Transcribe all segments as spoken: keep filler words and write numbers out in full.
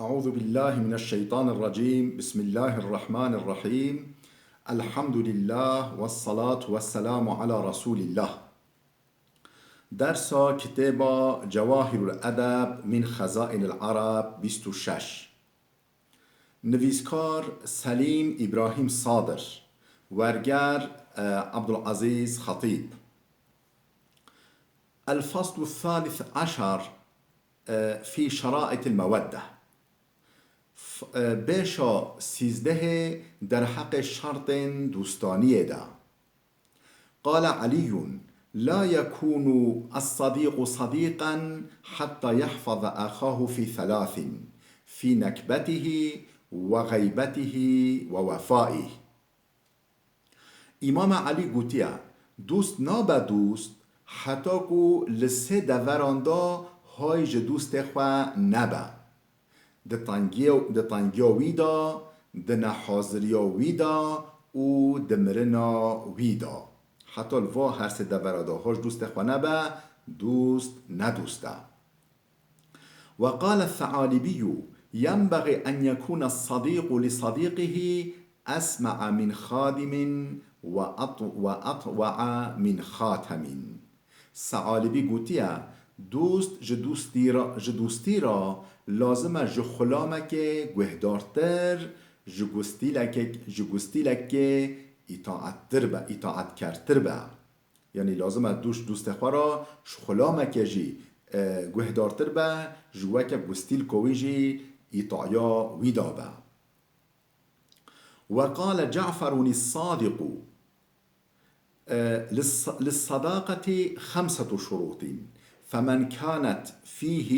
أعوذ بالله من الشيطان الرجيم. بسم الله الرحمن الرحيم. الحمد لله والصلاة والسلام على رسول الله. Dersa kitêba Cewahirul Edeb min Xezainil Arab bîst û şeş. Nivîskar Selîm Îbrahîm Sadir, werger, e, Abdulazîz Xetîb. الفصل الثالث عشر، e, في شرائط المودة. F-, e, Bêşa sîzdehê derheqê şertên dûstaniyê de. قال علي: لا يكون الصديق صديقا حتى يحفظ أخاه في ثلاث: في نكبته وغيبته ووفائه. Îmame Elî gotiye, dûst nabe dûst, heta ku li sê deveran de hay ji dûstê xwe nebe. Di tengiya, di tengiya wî de, di nehaziriya wî de û di mirina wî de. Heta li va her sê devera de hay ji dûstê xwe nebe, dûst ne dûst e. وقال الثعالبي: ينبغي أن يكون الصديق لصديقه أسمع من خادم وأط-، وأطوع من خاتم. Sealibî gotiye, dûst ji dûstî re, ji dûstî re lazim e ji xulamekê guhdartir, ji gustîlekê, ji gustîlekê îtaettir be, îtaetkertir be. Yanî lazim e dûst dûstê xwe re ji xulameke jî, e, guhdartir be, ji weke gustîlka wî jî îtaya wî de be. وقال جعفر الصادق، e, للص-، للصداقة خمسة شروط، فمن كانت فيه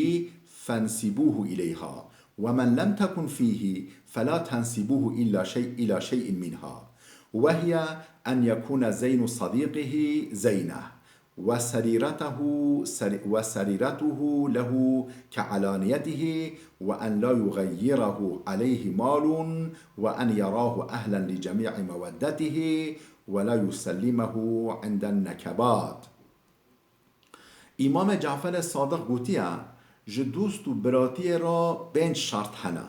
فانسبوه إليها، ومن لم تكن فيه فلا تنسبوه إلا شيء، إلى شيء منها، وهي أن يكون زين صديقه زينه، وسريرته سر-، وسريرته له كعلانيته، وأن لا يغيره عليه مال، وأن يراه أهلا لجميع مودته، ولا يسلمه عند النكبات. Îmamê Caferê Sadiq gotiye, ji dûst û biratiyê re pênc şert hene.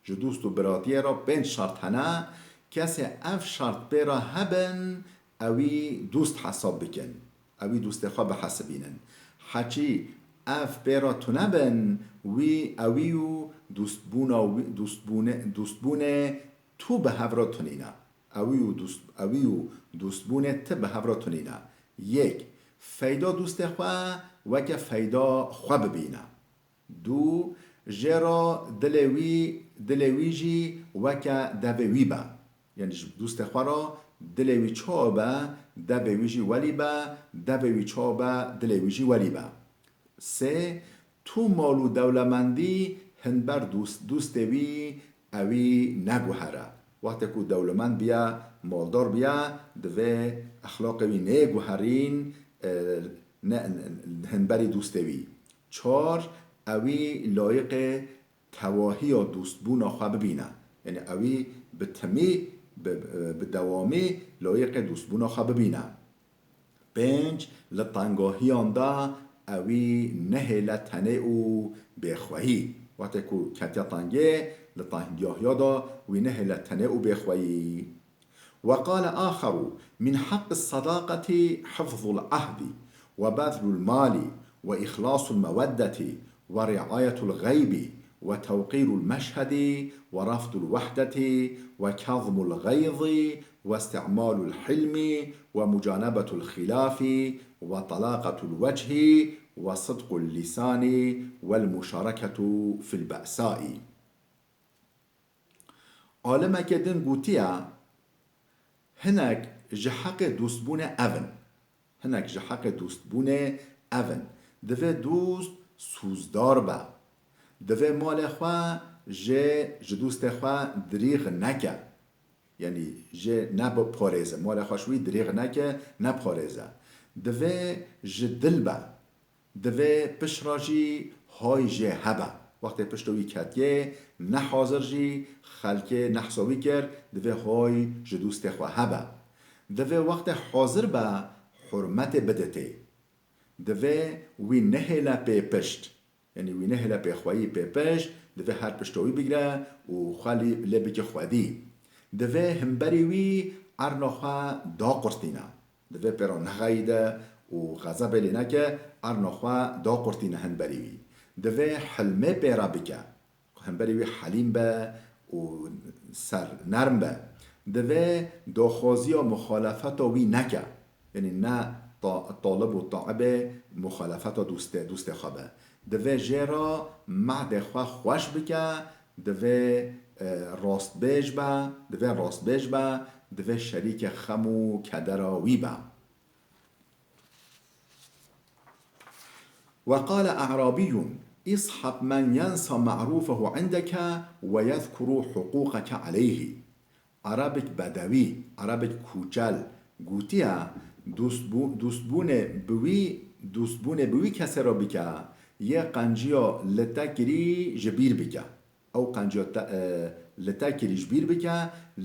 Ji dûst û biratiyê re pênc şert hene. Kesê ev şert pê re hebin, ewî dûst hesab bikin. Ewî dûstê xwe bihesibînin. Heçî ev pê re tune bin, wî ewî û dûstbûna wî, dûstbûne-, dûstbûnê tu bi hev re tunîne. Ewî û dûst-, ewî û dûstbûnê ti bi hev re tunîne. Yek, feyda dûstê xwe weke feyda xwe bibîne. Du, jê re dilê wî, dilê wî jî weke devê wî be. Yanî ji dûstê xwe re dilê wî çawa be, devê wî jî welî be, devê wî çawa be, dilê wî jî welî be. Sê, tu mal û dewlemendî himber dûst-, dûstê wî ewî neguhere. Wextê ku dewlemend biye, maldar biye, divê exlaqê wî neyê guherîn, e, ne, ne, himberî dûstê wî. Çar, ewî layiqê tewahiya dûstbûna xwe bibîne. Yanî ewî bi timî, bi, bi dewamî layiqê dûstbûna xwe bibîne. Pênc, li tengahiyan de ewî nehêle tenê û bêxweyî. Wextê ku ketiye tengê, li tengahiya de wî nehêle tenê û bêxweyî. وقال آخر: من حق الصداقة حفظ العهد وبذل المال وإخلاص المودة ورعاية الغيب وتوقير المشهد ورفض الوحدة وكظم الغيظ واستعمال الحلم ومجانبة الخلاف وطلاقة الوجه وصدق اللسان والمشاركة في البأساء. Alimeke din gotiye, hinek ji heqê dostbûnê ev in. Hinek ji heqê dostbûnê ev in. Divê dost sozdar be. Divê malê xwe jê, ji dostê xwe dirîx neke. Yanî jê nebiparêze. Malê xwe ji wî dirîx neke, neparêze. Divê ji dil be. Divê pişt re jî hay jê hebe. Wextê pişta wî ketiye, ne hazir jî xelkê nehsa wî kir, divê hay ji dostê xwe hebe. Divê wextê hazir be, hurmetê biditê. Divê wî nehêle pê pişt. Yanî wî nehêle pê xweyî pê pişt, Divê her pişta wî bigire û xwe lê, lê bike xwedî. Divê himberî wî erna xwe daqurtîne. Divê pê re nexeyide û xezebê lê neke, erna xwe daqurtîne himberî wî. Divê hilmê pê re bike. Hemberî wî helîm be û ser nerm be. Divê daxwaziya muxalefeta wî neke. Yanî ne ta-, talib û taibê muxalefeta dostê, dostê xwe be. Divê jê re mehdê xwe xweş bike, divê, e, rastbêj be, divê rastbêj be, divê şerîkê xem û kedera wî be. وقال أعرابي: اصحب من ينسى معروفه عندك ويذكر حقوقك عليه. Erebik bedewî, Erebik kûçel gotiye, dostbû-, dostbûnê bi wî, dostbûnê bi wî kesê re bike, yê qenciya li te kirî ji bîr bike. Ew qenciya te, e, li te kirî ji bîr bike,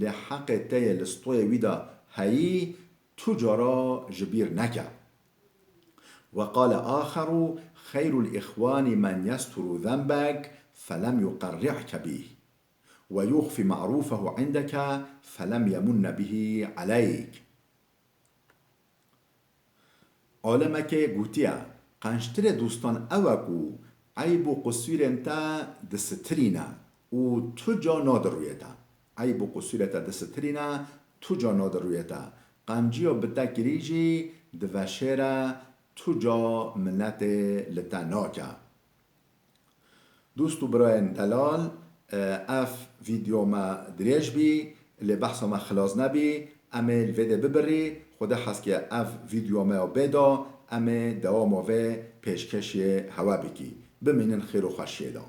lê heqê te yê li stoyê wî de heyî tu cara ji bîr neke. وقال آخر: خير الإخوان من يستر ذنبك فلم يقرعك به، ويخفي معروفه عندك فلم يمن به عليك. Alimekê gotiye, qenctirê dostan ew e ku eyb û qisûrên te disitirîne û tu ca nadirûyê te. Eyb û qisûrê te disitirîne, tu ca nadirûyê te. Qenciya bi te kirî jî diveşêre, tu ca minetê li te nake. Dost û birayên delal, e, ev vîdeo me dirêj bî, lê behsa me xilas nebî. Em ê li vê de bibirî. Xwedê hez ke ev vîdeo me ya bê da, em ê dewama vê pêşkêşê hewe bikî. Bimînin xêr û xweşiyê de.